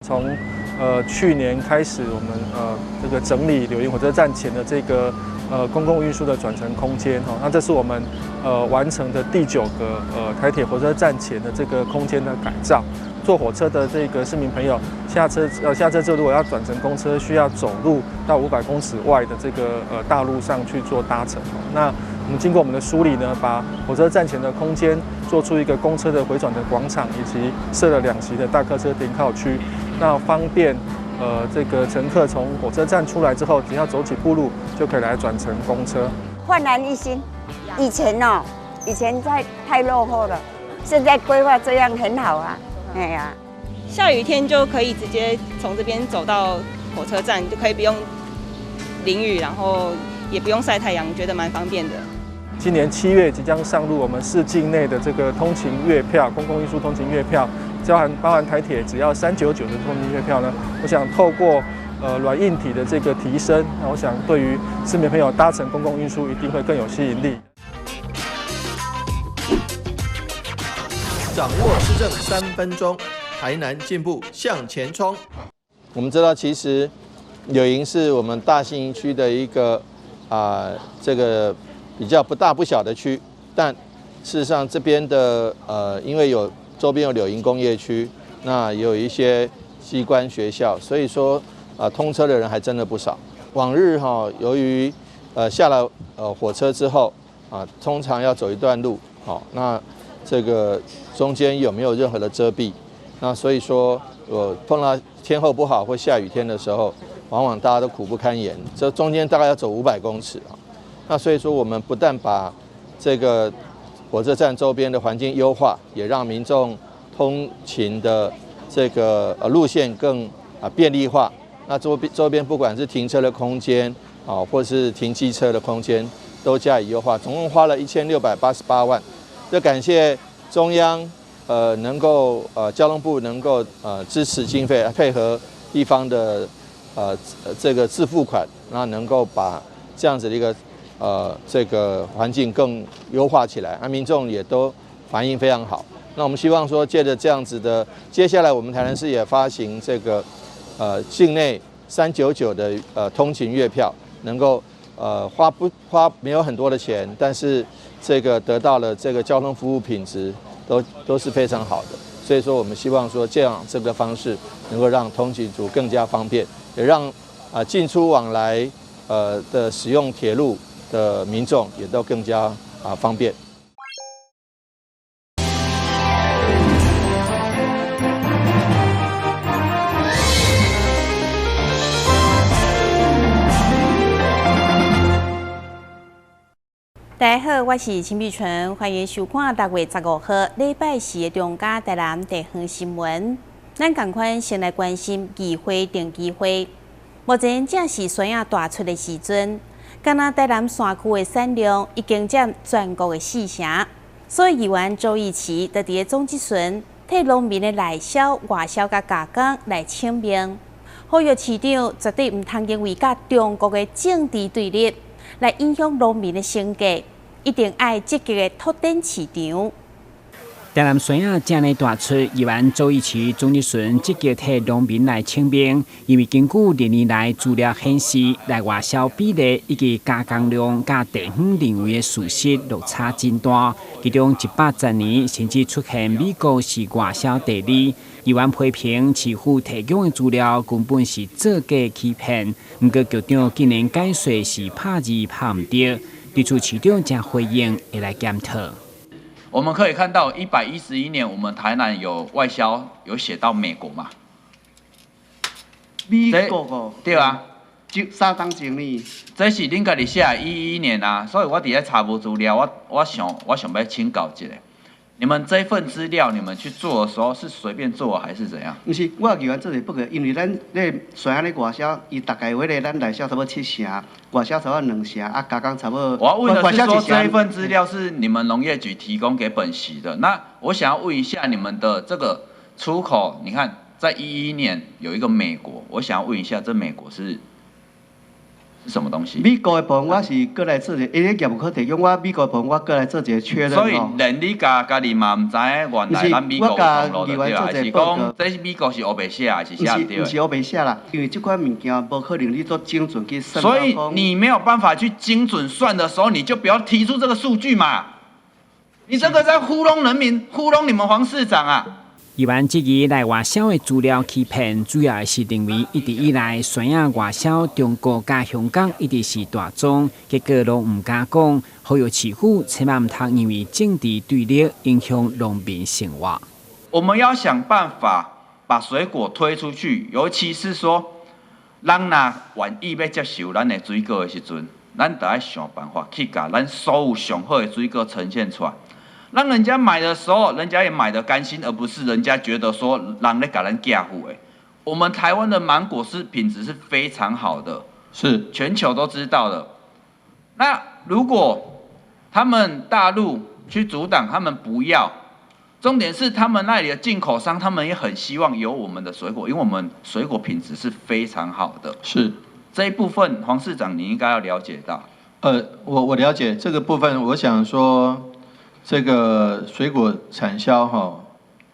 從去年開始，我們這個整理柳營火車站前的這個公共運輸的轉乘空間，哈，那這是我們完成的第九個台鐵火車站前的這個空間的改造。坐火車的這個市民朋友下車之後，如果要轉乘公車，需要走路到500公尺外的這個大路上去做搭乘。那我們經過我們的梳理呢，把火車站前的空間做出一個公車的迴轉的廣場，以及設了兩席的大客車停靠區，那方便這個乘客從火車站出來之後，只要走幾步路就可以來轉乘公車。煥然一新，以前哦，以前在太落後了，現在規劃這樣很好啊。哎呀，下雨天就可以直接從這邊走到火車站，就可以不用淋雨，然後也不用曬太陽，覺得蠻方便的。今年7月即將上路我們市境內的這個通勤月票，公共運輸通勤月票，包含台鐵只要399的通勤月票呢。我想透過軟硬體的這個提升，那我想對於市民朋友搭乘公共運輸一定會更有吸引力。掌握市政3分鐘，台南進步向前衝。我們知道，其實柳營是我們大信義區的一個這個比較不大不小的區，但事實上這邊的因為有周邊有柳營工業區，那也有一些機關學校，所以說通車的人還真的不少。往日哈，由於下了火車之後啊，通常要走一段路，好那。這個中間有沒有任何的遮蔽？那所以說，我碰到天候不好或下雨天的時候，往往大家都苦不堪言。這中間大概要走500公尺啊。那所以說，我們不但把這個火車站周邊的環境優化，也讓民眾通勤的這個路線更便利化。那周邊不管是停車的空間啊，或是停機車的空間，都加以優化。總共花了1688萬。這感謝中央，能夠交通部能夠支持經費，配合地方的這個自付款，那能夠把這樣子的一個這個環境更優化起來，那民眾也都反應非常好。那我們希望說，借著這樣子的，接下來我們台南市也發行這個境內399的通勤月票，能夠花不花沒有很多的錢，但是這個得到了這個交通服務品質都是非常好的，所以說我們希望說這樣這個方式能夠讓通勤族更加方便，也讓進出往來的使用鐵路的民眾也都更加方便。大家好，我是陳美純，歡迎收看6月15號禮拜四的中嘉台南地方新聞。咱仝款先來關心議會定期會，目前正是酸葉大出的時陣，敢若台南山區的產量已經佔全國的四成，所以議員周奕齊就佇咧總質詢，替農民的內銷、外銷佮加工來請命，呼籲市長絕對毋通因為佮中國的政治對立來影響農民的生計，一定愛積極的拓展市場。台南酸葉遮爾大出，議員周奕齊總質詢積極替農民來請命，因為根據歷年來資料顯示，內外銷比例以及加工量佮地方認為的事實落差真大，其中110年甚至出現美國是外銷第二。議員批評市府提供的資料根本是造假欺騙，毋過局長竟然解說是拍字拍毋著，對此市長才回應會來檢討。我們可以看到，111年我們台南有外銷，有寫到美國嘛？美國哦，對啊，就3冬前呢。這是恁家己寫的，11年啊，所以我佇咧查無資料，我想欲請教一下，你們這份資料你們去做的時候是隨便做還是怎樣？毋是，我議員做者報告，因為咱咧酸葉咧外銷，伊大概迄個咱內銷差不多七成，外銷差不多兩成，啊加工差不多。我要問的是說，這一份資料是你們農業局提供給本席的，那我想要問一下你們的這個出口，你看在11年有一個美國，我想要問一下，這美國是是什麼東西？美國的部分我是過來做一個，伊個業務科提供我美國的部分，我過來做一個確認。所以連你家家己嘛毋知影原來咱美國有通路就對，還是講這是美國是烏白寫還是寫毋對？毋是烏白寫啦，因為這款物件無可能你做精準去算。所以你沒有辦法去精準算的時候，你就不要提出這個數據嘛。你這個在糊弄人民，糊弄你們黃市長啊！議員質疑內外銷的資料欺騙，主要是認為一直以來酸仔外銷中國佮香港一直是大宗，結果攏毋敢講，呼籲市府千萬毋通因為政治對立影響農民生活。我們要想辦法把水果推出去，尤其是說，人若願意欲接受咱的水果的時陣，咱就愛想辦法去共咱所有上好的水果呈現出來。讓人家買的時候，人家也買得甘心，而不是人家覺得說人咧共咱寄付的。我們台灣的芒果是品質是非常好的，是全球都知道的。那如果他們大陸去阻擋，他們不要，重點是他們那裡的進口商，他們也很希望有我們的水果，因為我們水果品質是非常好的。是這一部分，黃市長你應該要了解到。我了解這個部分，我想說，這個水果產銷哈，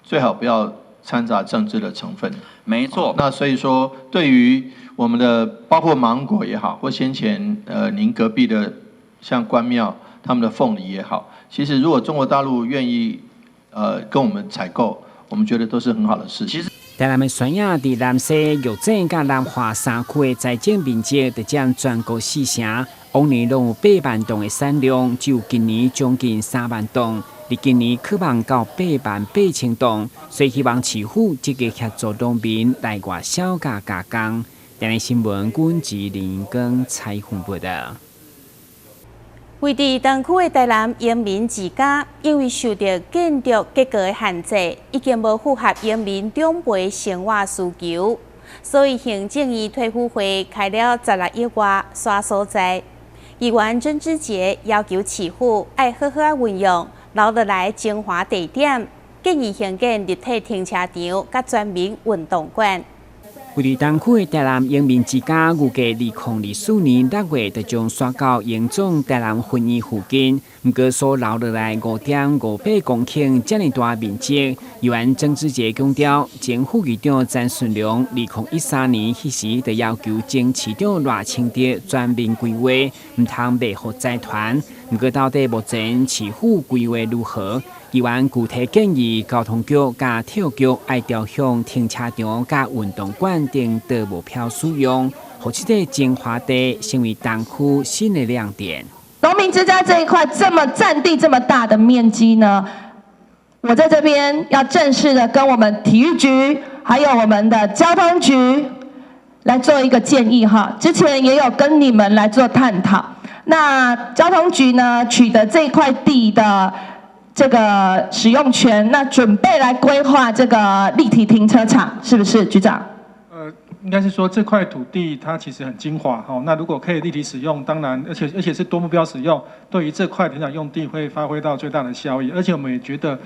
最好不要摻雜政治的成分。沒錯。那所以說，對於我們的包括芒果也好，或先前您隔壁的像關廟他們的鳳梨也好，其實如果中國大陸願意跟我們採購，我們覺得都是很好的事情。其實台南的酸仔佇南勢、玉井佮南華三區的栽種面積，就佔全國四成。往年攏有8萬噸的產量，只有今年將近3萬噸，佇今年可望到8萬8千噸，所以希望市府積極協助農民來外銷佮加工。台南新聞，阮志林光採訪報道。位佇東區的台南榮民之家，因為受著建築結構的限制，已經無符合榮民長輩生活需求，所以行政院退輔會開了16億外刷所在。議員曾志傑要求市府愛好好仔運用，留落來精華地點，建議興建立體停車場佮全民運動館。位佇東區的台南榮民之家，預計2024年6月就將徙到榮總台南分院附近。毋過所留落來5.58公頃遮爾大面積，議員曾志傑強調，前副議長詹順良2013年彼時就要求前市長賴清德全面規劃，毋通賣予財團。毋過到底目前市府規劃如何？議員具體建議，交通局佮體育局愛調向停車場佮運動館等多目標使用，予這個精華地成為東區新的亮點。榮民之家這一塊這麼佔地這麼大的面積呢，我在這邊要正式的跟我們體育局還有我們的交通局來做一個建議哈。之前也有跟你們來做探討，那交通局呢取得這塊地的這個使用權，那準備來規劃這個立體停車場，是不是局長？應該是說這塊土地它其實很精華哈，那如果可以立體使用，當然而且是多目標使用，對於這塊停車場用地會發揮到最大的效益。而且我們也覺得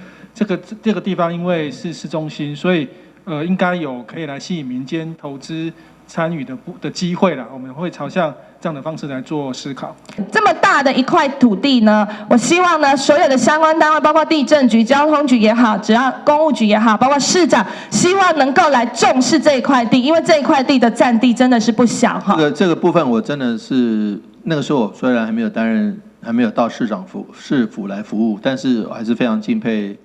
這個地方因為是市中心，所以應該有可以來吸引民間投資參與的機會啦。我們會朝向這樣的方式來做思考。這麼大的一塊土地呢，我希望呢，所有的相關單位，包括地政局、交通局也好，只要工務局也好，包括市長，希望能夠來重視這一塊地，因為這一塊地的佔地真的是不小哈。這個部分我真的是那個時候，我雖然還沒有擔任，還沒有到市長府市府來服務，但是我還是非常敬佩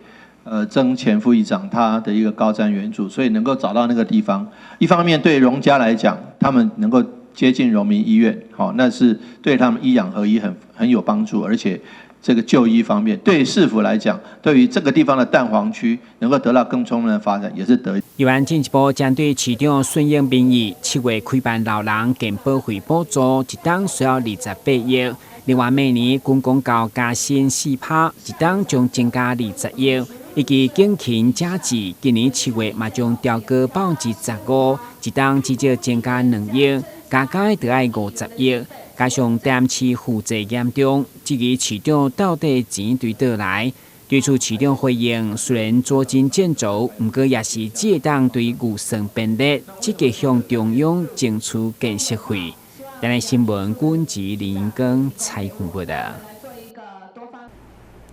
曾前副議長他的一個高瞻遠矚，所以能夠找到那個地方，一方面對榮家來講，他們能夠接近榮民醫院，好，那是對他們醫養合一很有幫助，而且這個就醫方面，對市府來講，對於這個地方的蛋黃區能夠得到更充分的發展，也是得。議員進一步針對市長順應民意，7月開辦老人健保費補助，一冬需要28億。另外，明年軍公教加薪4%，一冬將增加20億。以及警勤加給，今年7月嘛將調高15%，一冬至少增加2億，加加就愛50億。加上台南市負債嚴重，質疑市長到底錢佇佗來？對此市長回應，雖然捉襟見肘，毋過也是只會當對預算編列，積極向中央爭取建設費。台南新聞軍籍林光採訪報道。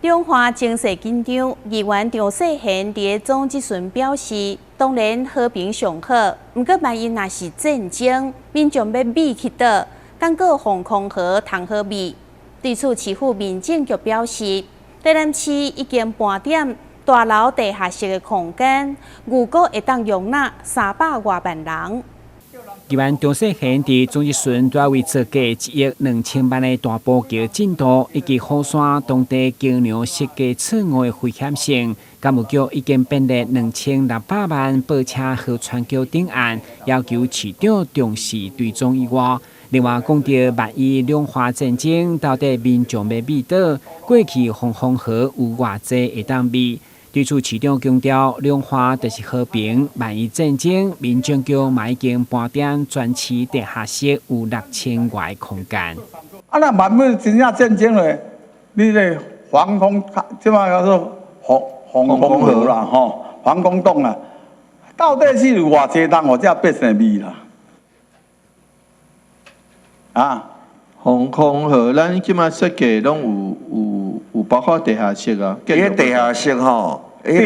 中華情勢緊張，議員張世賢佇總質詢表示，當然和平上好，毋過萬一若是戰爭，民眾欲避去佗，敢閣防空壕通好避？對此，市府民政局表示，台南市已經盤點大樓地下室的空間，預估會當容納300外萬人。議員張世賢佇總質詢主為造價1億2千萬的大埔橋進度，以及虎山當地橋梁設計錯誤的危險性，工務局已經編列2600萬泊車河川橋頂案，要求市長重視追蹤以外，另外講著萬一兩岸戰爭到底民眾欲避佗，過去防空壕有偌濟會當避？對此，市長強調，兩岸就是和平，萬一戰爭，民政局嘛已經盤點全市地下室有6000外空間。啊，若萬一真正戰爭咧，你這防空，這擺叫做防空壕啦，吼，防空洞啦，到底是有偌濟通予這百姓避啦？啊？防空壕，咱這擺設計攏有包括地下室啊。彼個地下室吼，彼個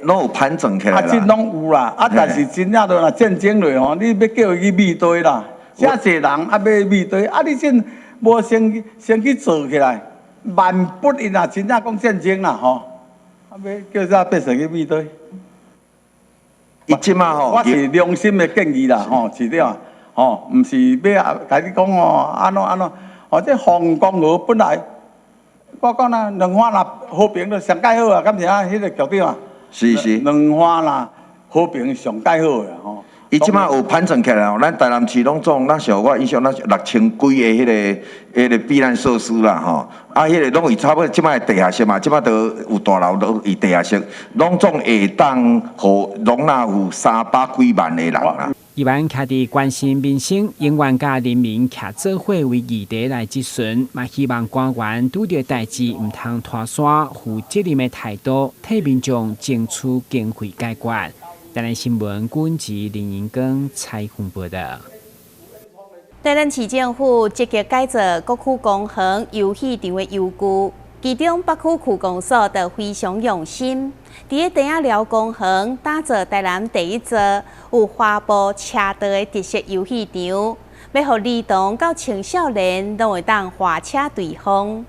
攏有盤整起來啊，這攏有啦，啊，但是真正若戰爭落吼，你欲叫伊去避佗啦？遮濟人啊，欲避佗？啊，你這無先去做起來，萬不一若真正講戰爭啦吼，啊，欲叫這百姓去避佗？伊這擺吼，我是良心的建議啦，吼，市長。吼，毋是欲共你講哦，按怎按怎，哦，這防空壕本來，我講啦，兩岸若和平就上蓋好啊，敢是啊？彼個局長啊，兩岸若和平上蓋好啊，吼。伊這擺有盤整起來哦，咱台南市攏總，那時候我印象那是6000幾个彼個避難設施啦，吼，啊，彼個攏佇差不多這擺地下室嘛，這擺都有大樓都佇地下室，攏總會當予容納有300幾萬的人啦。議員徛佇關心民生，永遠佮人民徛做伙為議題來質詢，嘛希望官員拄著代誌毋通拖捾，負責任的態度，替民眾爭取經費解決。台南新聞軍籍林英光採訪報道。台南市政府積極改造各區公園遊戲場的遊具，其中北區區公所就非常用心，佇咧疋仔寮公園打造台南第一座有滑步車道的特色遊戲場，欲予兒童到青少年攏會當滑車對風。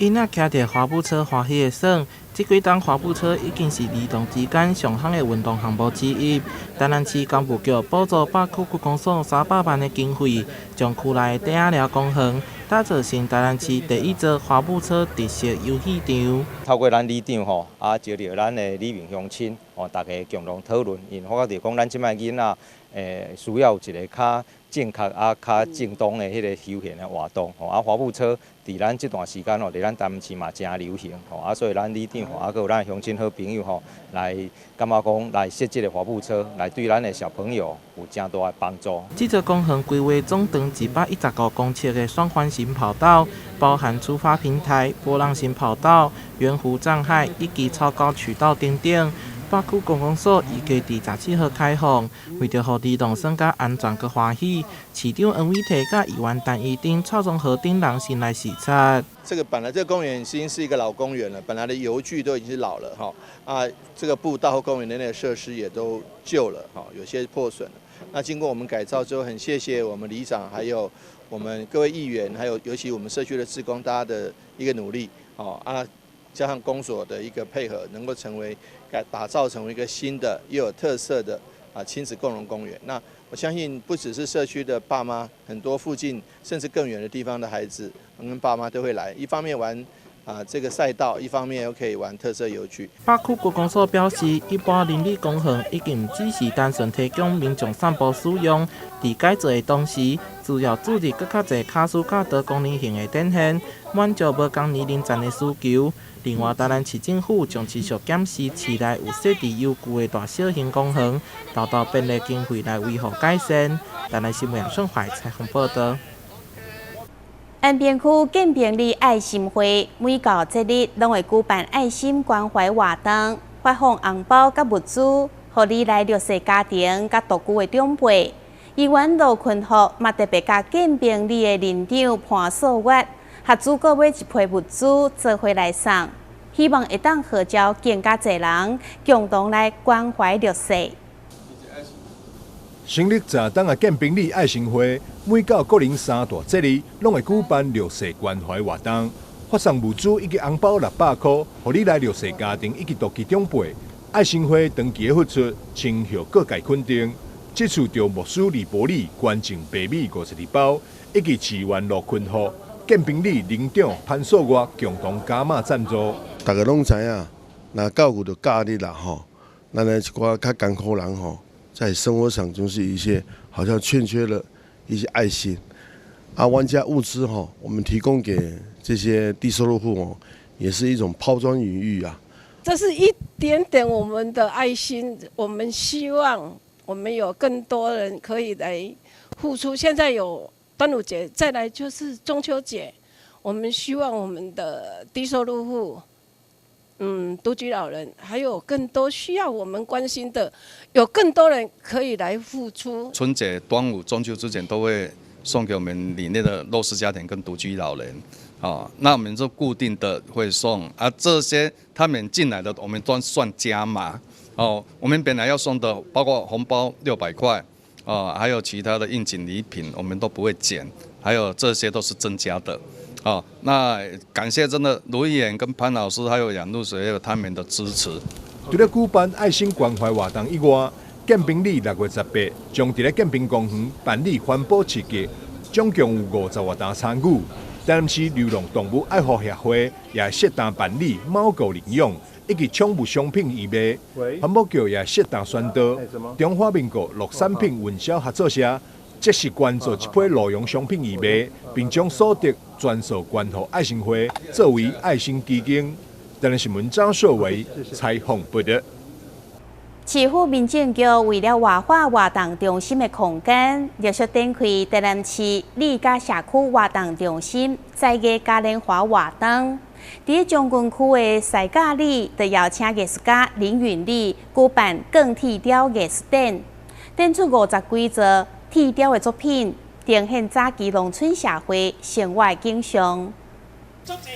囡仔騎著滑步車歡喜的耍，這幾冬滑步車已經是兒童之間上夯的運動項目之一。台南市工務局補助北區區公所300萬的經費，將區內的疋仔寮公園打造成台南市第一座滑步車特色遊戲場。透過咱里長吼，啊，招著咱的里民鄉親吼，大家共同討論，𪜶發覺著講，咱這擺囡仔需要有一个較正確啊、較正當的彼个休閒的活動吼，啊，滑步車佇咱這段時間吼，佇咱台南市嘛誠流行吼，啊，所以咱里長吼，啊，閣有咱鄉親好朋友吼，來感覺講來設計個滑步車，來對咱的小朋友有誠大的幫助。這座公園規劃總長115公尺的雙環形跑道，包含出發平台、波浪形跑道、圓弧障礙以及超高曲道等等。北區公共所預計佇17號開放，為著予兒童耍甲安全閣歡喜，市長黃偉哲佮議員陳怡貞、蔡宗和等人先來視察。這個本來這個公園已經是一個老公園了，本來的遊具都已經是老了哈，啊，這個步道和公園的那個設施也都舊了哈，有些破損了。那經過我們改造之後，很謝謝我們里長，還有我們各位議員，還有尤其我們社區的志工，大家的一個努力，哦啊，加上公所的一個配合，能夠成為改打造成為一個新的又有特色的啊親子共融公園。那我相信不只是社區的爸媽，很多附近甚至更遠的地方的孩子跟爸媽都會來，一方面玩啊這個賽道，一方面又可以玩特色遊具。北區區公所表示，一般鄰里公園已經毋只是單純提供民眾散步使用，佇改造的同時，需要注入閣較濟卡斯佮多功能性的展現，滿足無仝年齡層的需求。另外，台南市政府將持續檢視市內有設置遊具的大小型公園，投投編列經費來維護改善。台南新聞楊順懷採訪報導。安平區建平里愛心會每到節日攏會舉辦愛心關懷活動，發放紅包佮物資，予里內弱勢家庭佮獨居的長輩。議員盧坤福嘛特別佮建平里的里長潘素月，合資購買一批物資做伙來送，希望會當號召更加濟人共同來關懷弱勢。成立十冬的建平里愛心會，每到個人三大節日，攏會舉辦弱勢關懷活動，發送物資以及紅包600箍，予里內弱勢家庭以及獨居長輩。愛心會長期的付出，深獲各界肯定。這次著牧師李伯利捐贈白米52包，以及市議員盧坤福、建平里里長潘素月共同加碼贊助。大家攏知影，若教育就教你啦吼，咱的一寡較艱苦人吼，在生活上總是一些好像欠缺了一些愛心。啊，阮遮物資吼，我們提供給這些低收入戶哦，也是一種拋磚引玉啊。這是一點點我們的愛心，我們希望我們有更多人可以來付出。現在有端午節，再來就是中秋節，我們希望我們的低收入戶、獨居老人，還有更多需要我們關心的，有更多人可以來付出。春節、端午、中秋之前都會送給我們里內的弱勢家庭跟獨居老人。哦，那我們就固定的會送啊，這些他們進來的，我們都算加碼。哦，我們本來要送的，包括紅包600塊，哦，還有其他的應景禮品，我們都不會減，還有這些都是增加的。哦，那感謝真的盧議員跟潘老師，還有養路水，還有他們的支持。除了舉辦愛心關懷活動以外，建平里6月18將佇咧建平公園辦理環保市集，總共有50多人參與。台南市流浪動物愛護協會也適當辦理貓狗領養以及寵物商品義賣，環保局也適當宣導。中華民國農產品運銷合作社則是捐助一批露營商品義賣，並將所得全數捐予愛心會作為愛心基金。台南新聞張碩偉採訪報道。市府民政局為了活化活動中心的空間，陸續展開台南市里佮社區活動中心在藝嘉年華活動。佇將軍區的西甲里，就邀請藝術家林允麗舉辦鋼鐵雕藝術展，展出50幾座鐵雕的作品，呈現早期農村社會生活景象。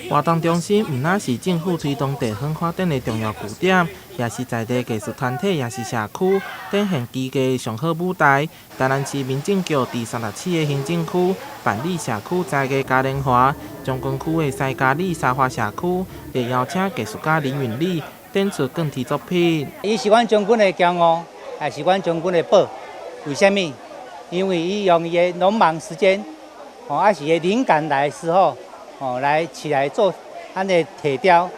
活動中心毋但是政府推動地方發展的重要據點，也是在地藝術團體，也是社區展現技藝上好舞台。台南市民政局佇37个行政區辦理社區才藝嘉年華，將軍區的西嘉里沙華社區會邀請藝術家林允麗展出鋼鐵作品。伊是阮將軍的驕傲，也是阮將軍的寶。為啥物？因為伊用伊的農忙時間，哦，抑是伊靈感來的時候。哦，來起來做按呢鐵雕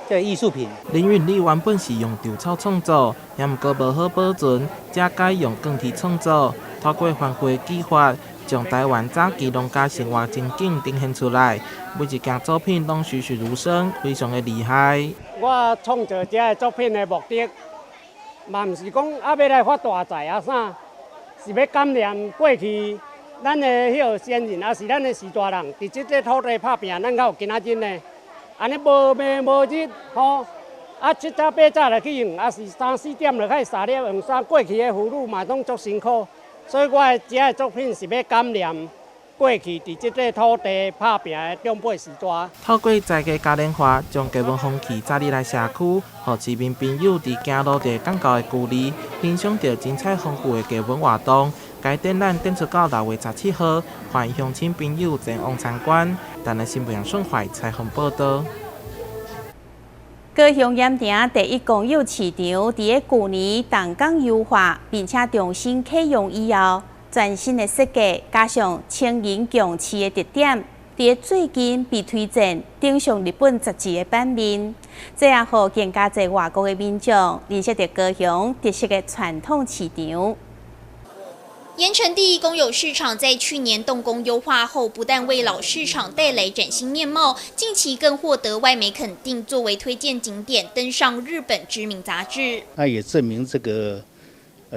這個藝術品。林允麗原本是用稻草創作，也毋過無好保存，才改用鋼鐵創作。透過繁複的技法，將台灣早期農家生活情景呈現出來。每一件作品攏栩栩如生，非常的厲害。我創作這个作品的目的，嘛毋是講啊欲來發大財啊啥，是欲感念過去。咱的彼個先人，抑是咱的序大人，佇這塊土地拍拼，咱才有今仔日呢。按呢無暝無日，吼，啊七早八早就去用，抑是三四點就開始掃了用衫。過去的婦女嘛攏足辛苦，所以我的這个作品是欲感念過去佇這塊土地拍拼的長輩序大。透過在地嘉年華，將藝文風氣帶入來社區，予市民朋友佇行路就會感覺的距離，欣賞著精彩豐富的藝文活動。該展覽展出到6月17號，歡迎鄉親朋友前往參觀。台南新聞楊順懷採訪報道。高雄鹽埕第一公有市場佇咧舊年動工優化，並且重新啟用以後，全新的設計加上青銀共市的特點，佇咧最近被推薦登上日本雜誌的版面，這也予更加濟外國的民眾認識著高雄特色的傳統市場。鹽埕第一公有市場在去年動工優化後，不但為老市場帶來嶄新面貌，近期更獲得外媒肯定，作為推薦景點登上日本知名雜誌。那也證明這個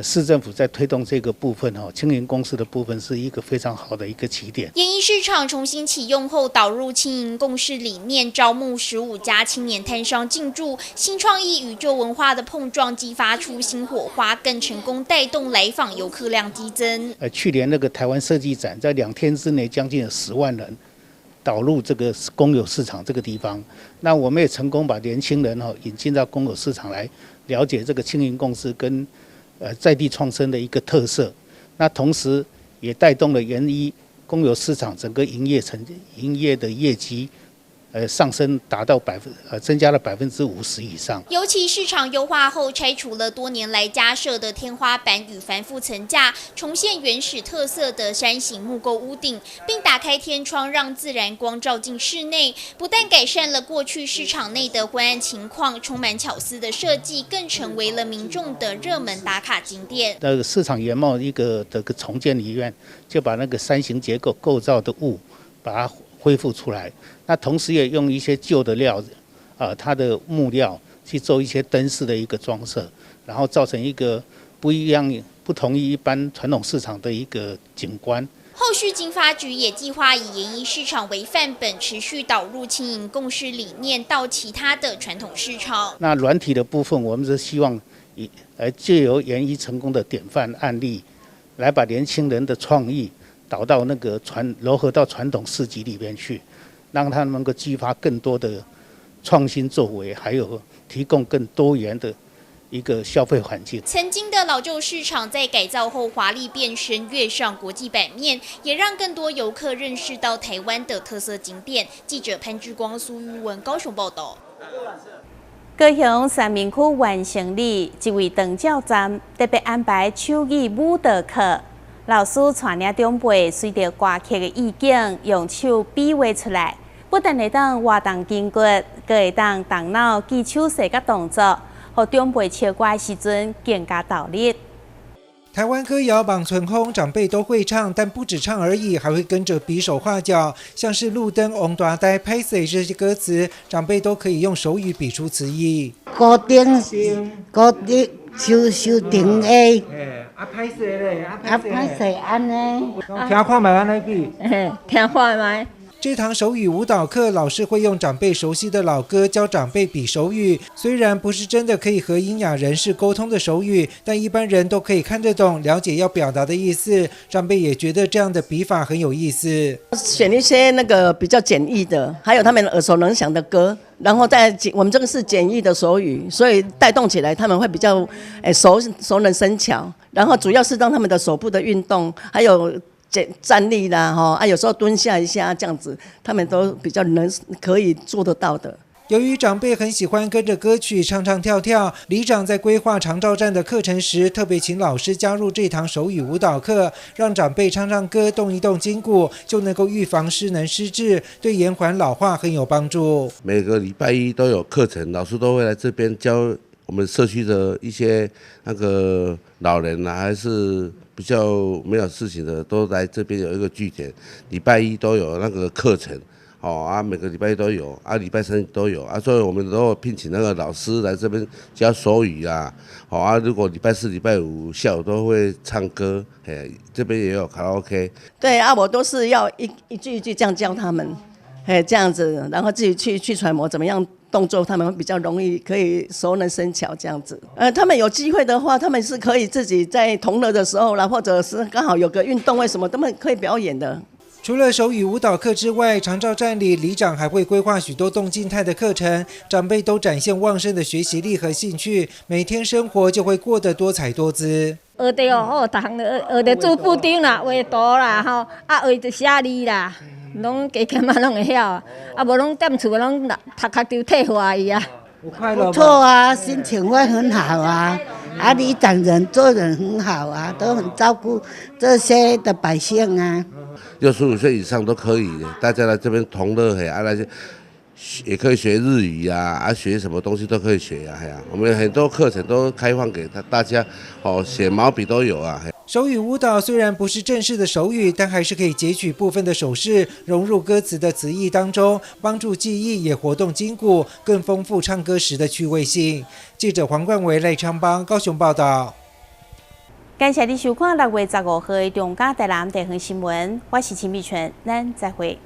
市政府在推動這個部分哦，青銀共事的部分是一個非常好的一個起點。研一市場重新啟用後，導入青銀共事理念，招募15家青年攤商進駐，新創意與舊文化的碰撞，激發出新火花，更成功帶動來訪遊客量激增。去年那個台灣設計展，在2天之內將近有10萬人導入這個公有市場這個地方，那我們也成功把年輕人哈引進到公有市場來了解這個青銀共事跟在地創生的一個特色，那同時也帶動了研一公有市場整個營業的業績，上升達到百分呃增加了50%以上。尤其市場優化後，拆除了多年來加設的天花板與繁複層架，重現原始特色的山形木構屋頂，並打開天窗，讓自然光照進室內。不但改善了過去市場內的昏暗情況，充滿巧思的設計更成為了民眾的熱門打卡景點。那個市場原貌一個的個重建裡面，就把那個山形結構構造的物，把它恢復出來，那同時也用一些舊的料，它的木料去做一些燈飾的一個裝飾，然後造成一個不一樣、不同於一般傳統市場的一個景觀。後續經發局也計劃以研一市場為範本，持續導入青銀共事理念到其他的傳統市場。那軟體的部分，我們是希望以藉由研一成功的典範案例，來把年輕人的創意導到那個糅合到傳統市集裡邊去，讓他們能夠激發更多的創新作為，還有提供更多元的一個消費環境。曾經的老舊市場在改造後華麗變身，躍上國際版面，也讓更多遊客認識到台灣的特色景點。記者潘志光、蘇玉文高雄報道。高雄三民區完成里一位長照站特別安排手語舞蹈課。老師帶領長輩隨著歌曲的意境，用手比劃出來，不但會當活動筋骨，閣會當動腦記手勢佮動作，予長輩唱歌的時陣更加投入。台灣歌謠《望春風》，長輩都會唱，但不止唱而已，還會跟着比手畫腳，像是路燈、王大呆、拍謝這些歌詞，長輩都可以用手語比出詞意。高頂，高頂，收收頂下。啊，歹勢咧，啊，歹勢按呢。聽看覓按呢比。聽看覓。這堂手語舞蹈課，老師會用長輩熟悉的老歌教長輩比手語。雖然不是真的可以和瘖啞人士溝通的手語，但一般人都可以看得懂、了解要表達的意思。長輩也覺得這樣的比法很有意思。選一些那個比較簡易的，還有他們耳熟能詳的歌，然後再我們這個是簡易的手語，所以帶動起來他們會比較熟能生巧。然後主要是讓他們的手部的運動，還有站立啦，吼啊，有時候蹲下一下這樣子，他們都比較能可以做得到的。由於長輩很喜歡跟着歌曲唱唱跳跳，里長在規劃長照站的課程時，特別請老師加入這堂手語舞蹈課，讓長輩唱唱歌，動一動筋骨，就能夠預防失能失智，對延緩老化很有幫助。每個禮拜一都有課程，老師都會來這邊教我們社區的一些那個老人啊，還是比較沒有事情的，都來這邊有一個據點。禮拜一都有那個課程，哦啊，每個禮拜一都有，啊，禮拜三都有啊，所以我們都會聘請那個老師來這邊教手語啊，好啊，如果禮拜四、禮拜五下午都會唱歌，嘿，這邊也有卡拉 OK。對啊，我都是要一句一句這樣教他們，嘿，這樣子，然後自己去揣摩怎麼樣動作，他們會比較容易可以熟能生巧這樣子。他們有機會的話，他們是可以自己在同樂的時候啦，或者是剛好有個運動會什麼，他們可以表演的。除了手語舞蹈課之外，長照站裡里長還會規劃許多動靜態的課程，長輩都展現旺盛的學習力和興趣，每天生活就會過得多彩多姿。學著哦，好，逐項都學，學著煮布丁啦，畫圖啦，吼，啊，學著寫字啦，攏加減仔攏會曉啊，啊，無攏踮厝攏頭殼丟退化去啊。不錯啊，心情會很好啊。啊，里長人做人很好啊，都很照顧這些的百姓啊。65歲以上都可以，大家來這邊同樂嘿，啊，那些也可以學日語啊，啊，學什麼東西都可以學啊，嘿啊，我們很多課程都開放給大家，哦，寫毛筆都有啊。手語舞蹈雖然不是正式的手語，但還是可以截取部分的手勢，融入歌詞的詞義當中，幫助記憶，也活動筋骨，更豐富唱歌時的趣味性。記者黃冠維、賴昌邦高雄報道。感謝你收看6月15號的中嘉台南地方新聞，我是秦美純，咱再會。